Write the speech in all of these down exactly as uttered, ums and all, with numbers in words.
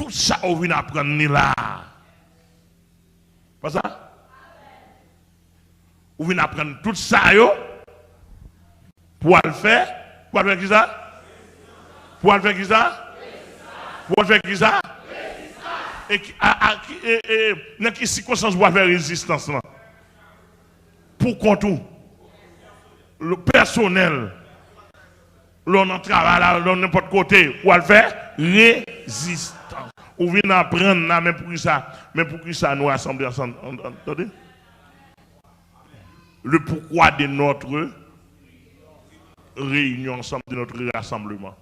Tout sa ou vin aprann li la. Pa sa? Ou vin aprann tout sa yo pou al fè, pou al fè kisa? Pou al fè kisa? Pou al fè kisa? E ki, a, a, ki, e, e, nan ki sikonstans pou al fè rezistans lan? Pou kont ou. Pèsonèl. Lè w nan travay la, lè w nenpòt kote, ou al fè rezistans. Ou vin aprann la, men poukisa, men poukisa nou rasanble ansanm, an, an, tande? Le pourquoi de notre réunion ensemble, de notre rassemblement.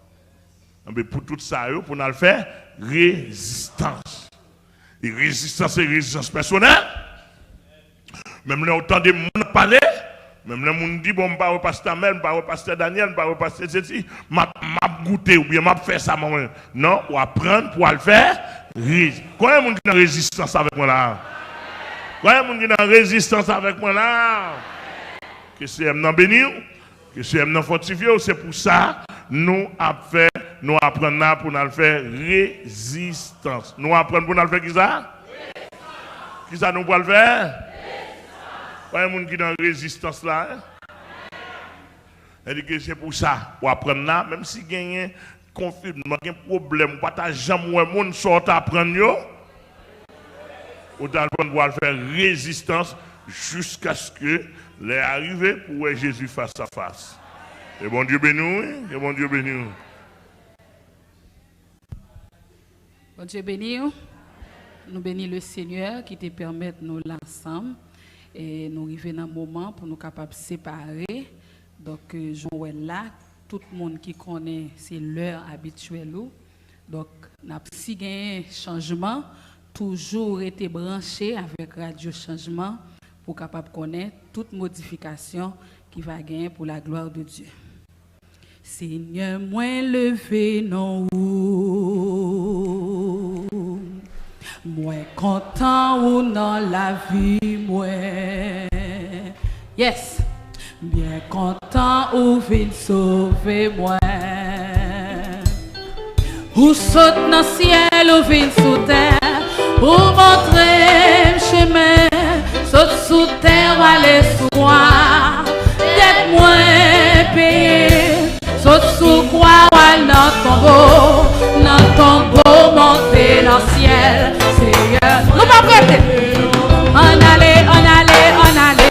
Enben, pou tout sa yo, pou n al fè rezistans. E rezistans, se rezistans pèsonèl. Menm lè w tande moun ap pale, menm lè moun di, "Bon, m pa wè pastè Amèl, m pa wè pastè Daniel, m pa wè pastè Seti, m ap, m ap goute oubyen m ap fè sa mwen." Non, w aprann pou w al fè rezi-, konbyen moun ki nan rezistans avèk mwen la? Konbyen moun ki nan rezistans avèk mwen la? Ke Senyè m nan beni w. Ke Senyè m nan fòtifye w. Se pou sa nou ap fè, nou aprann la pou n al fè rezistans. Nou aprann pou n al fè kisa? Kisa nou pral fè? Pa gen moun ki nan rezistans la, en? Sa vle di ke se pou sa w aprann la, menm si genyen konfinman, gen pwoblèm, ou pa ta janm wè moun, sa w ta aprann yo, ou t al pran pou al fè rezistans jiskaske lè a rive pou w wè Jezi fas a fas. Ke Bondye beni w, wi. Ke Bondye beni w. Bondye beni w. Nou beni le Senyè ki te pèmèt nou la ansanm. E nou rive nan moman pou nou kapab separe. Donk, jan w wè l la, tout moun ki konnen se lè abityèl ou. Donk, n ap, si genyen chanjman, toujou rete branche avèk Radyo Chanjman pou w kapab konnen tout modifikasyon ki va genyen pou la gloire de Dieu. Senyè, mwen leve non ou. Mwen kontan ou nan lavi mwen. Yes. Byen kontan ou vin sove mwen. Ou sot nan syèl, ou vin sou tè, ou montre m chemen. Sot sou tè, w ale sou kwa, dèt mwen peye. Sot sou kwa, w al nan tonbo, nan tonbo, monte nan syèl. Senyè, nou p ap rete. Ann ale, ann ale, ann ale.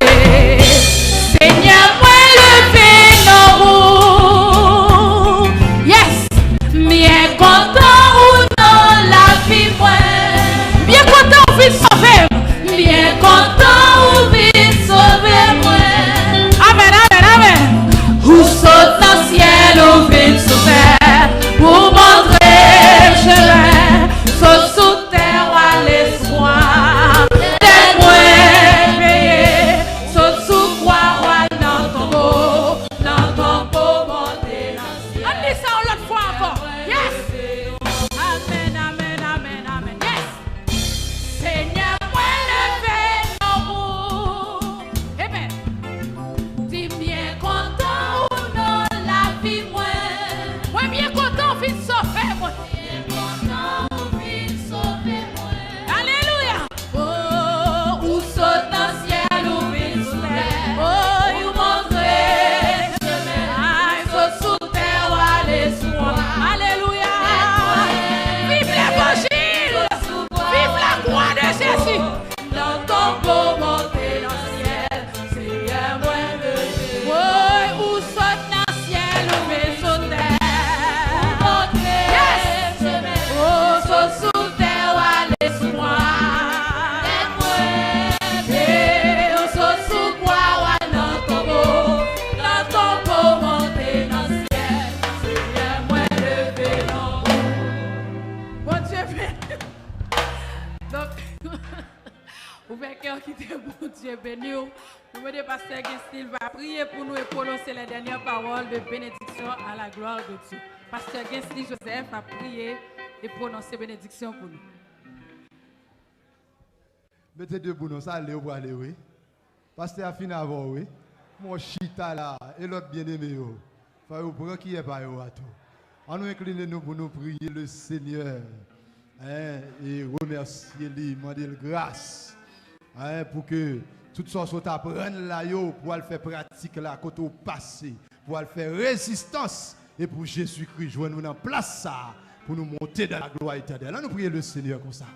Senyè, mwen leve non ou. Yes! M byen kontan ou nan lavi mwen. M byen kontan ou vin sove m. M byen kontan ou vin sove mwen. Amèn, amèn, amèn. Ou sot nan syèl, ou vin sou tè, ou montre m chemen. Sot sou tè, w ale sou kwa, dèt mwen peye. Sot sou kwa, w al nan tonbo, nan tonbo, monte nan syèl. Ann di sa yon lòt fwa ankò. Yes! Amèn, amèn, amèn, amèn. Yes! Senyè, mwen leve non ou. Amen. Di m byen kontan ou nan lavi mwen. Mwen byen kontan ou vin sove mwen. Byen kontan ou vin sove mwen. Alelouya. Oh, ou sot nan syèl, ou vin sou tè. Oh, ou montre chemen. Ay, sot sou tè, w ale sou kwa. Alelouya. Viv levanjil. Viv la gloire de Jésus. Nan tonbo, monte nan syèl. Senyè, mwen leve. Woy, ou sot nan syèl, ou vin sou tè. Ou montre chemen. Ou sot sou tè, w ale sou kwa. Tèt mwen, ou sot sou kwa, w al nan tonbo. Nan tonbo, monte nan syèl. Senyè, mwen leve non ou. Bondye beni. Donk, ouvè kè w, kite Bondye beni w. Nou mande pastè Gensly va priye pou nou e pwononse les dernières paroles de bénédiction à la gloire de Dieu. Pastè Gensly Joseph ap priye e pwononse benediksyon pou nou. Mete debou non, sa ale, ou prale, wi. Pastè a fin avè w, wi. Mwen chita la, e lòt byeneme yo. Fò yo pran kiyè pa yo a tou. Ann nou enkline nou pou nou priye le Senyè. Hein, e remèsye li, mande l gras. Hein, pou ke tout sa w sot aprann la yo, pou al fè pratik la kote w pase, pou al fè rezistans, e pou Jezikri jwenn nou nan plas sa a, pou nou monte dans la gloire éternelle. Ann nou priye le Seigneur konsa.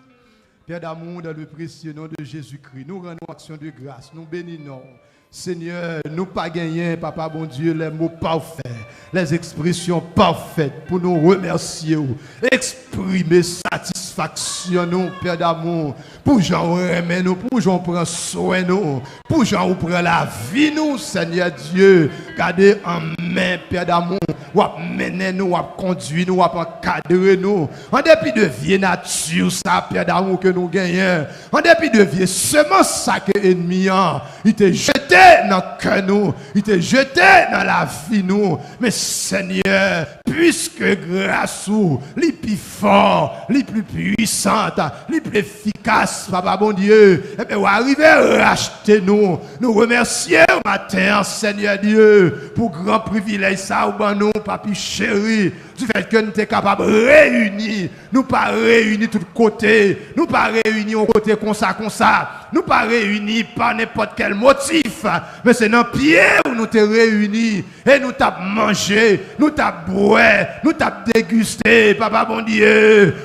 Père d'amour, dans le précieux nom de Jésus-Christ, nous rendons action de grâce, nous bénissons. Senyè, nou pa genyen, Papa Bondye, les mots parfaits, les expressions parfaites pou nou remèsye w, eksprime satisfaksyon nou, Père d'amour, pou jan w renmen nou, pou jan w pran swen nou, pou jan w pran lavi nou, Senyè Dye. Gade an men, Père d'amour, w ap mennen nou, w ap kondui nou, w ap ankadre nou. An depi de vye nati sa, Père d'amour, ke nou genyen, an depi de vye semans sa ke ènmi an, li te jete nan kè nou, li te jete nan lavi nou. Men Senyè, piske gras ou, li pi fò, li pli pwisant, li pli efikas, Papa Bondye, ebyen, w a rive rachte nou. Nou remèsye w maten an, Senyè Dye, pou gran privilèj sa ou ban nou, Papi cheri, du fait que nou te kapab reyini. Nou pa reyini tout kote. Nou pa reyini yon kote konsa, konsa. Nou pa reyini pa nenpòt kèl motif. Men se nan pye w nou te reyini. E nou t ap manje, nou t ap bwè, nou t ap degiste, Papa Bondye.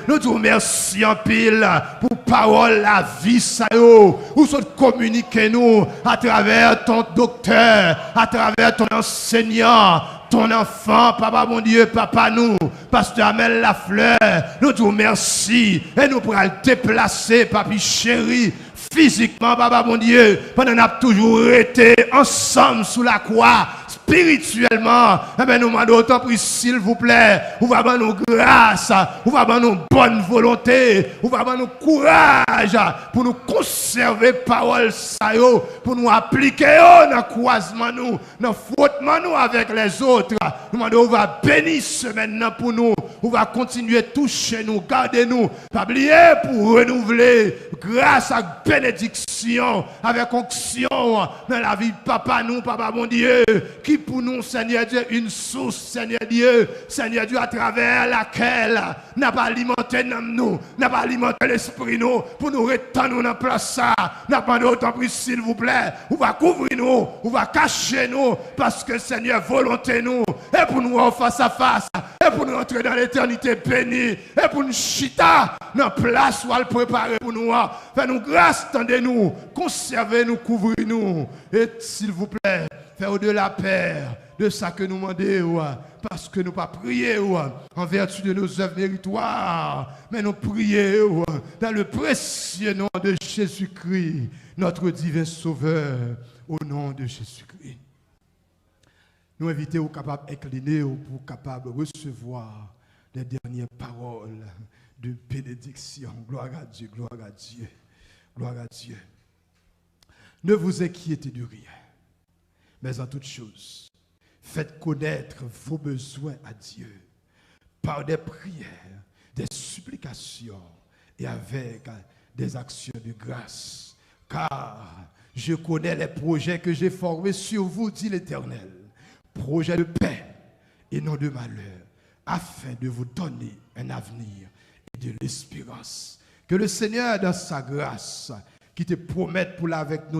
Nou di w mèsi anpil pou pawòl lavi sa yo ou sot kominike nou atravè ton doktè, atravè ton ansèyan, ton anfan, Papa Bondye, papa nou, Pastè Amel Lafleur. Nou di w mèsi e nou pral deplase, Papi cheri, fizikman, Papa Bondye, pandan n ap toujou rete ansanm sou lakwa, espirityèlman, enben, nou mande w, tanpri, silvouplè, ou va ban nou gras, ou va ban nou bòn volonte, ou va ban nou kouraj pou nou konsève pawòl sa yo, pou nou aplike yo nan kwazman nou, nan fwotman nou avèk lèzòt. Nou mande w va beni semèn nan pou nou. Ou va kontinye touche nou, gade nou. Pa bliye pou renouvle gras ak benediksyon avèk onksyon nan lavi papa nou, Papa Bondye, ki pou nou, Senyè Dye, une source, Senyè Dye, Senyè Dye, atravè lakèl n ap alimante nanm nou, n ap alimante lespri nou, pou nou ret tann ou nan plas sa. N ap mande w, tanpri, silvouplè, ou va kouvri nou, ou va kache nou, paske, Senyè, volonte nou, e pou nou wè w fas a fas, e pou nou antre nan letènite beni, e pou nou chita nan plas ou al prepare pou nou an. Fè nou gras, tande nou, konsève nou, kouvri nou, e, silvouplè, fè w de la pè de sa ke nou mande w, paske nou pa priye w en vertu de nos œuvres méritoires, men nou priye w dans le précieux nom de Jésus-Christ, notre divin Sauveur, au nom de Jésus-Christ. Nou envite w kapab enkline w pou w kapab resevwa les dernières paroles de bénédiction. Gloire à Dieu, gloire à Dieu, gloire à Dieu. Ne vous inquiétez de rien, mais en toute chose, faites connaître vos besoins à Dieu par des prières, des supplications et avec des actions de grâce. Car je connais les projets que j'ai formés sur vous, dit l'Éternel, projets de paix et non de malheur, afin de vous donner un avenir et de l'espérance. Que le Seigneur, dans sa grâce, ki te pwomèt pou l avèk nou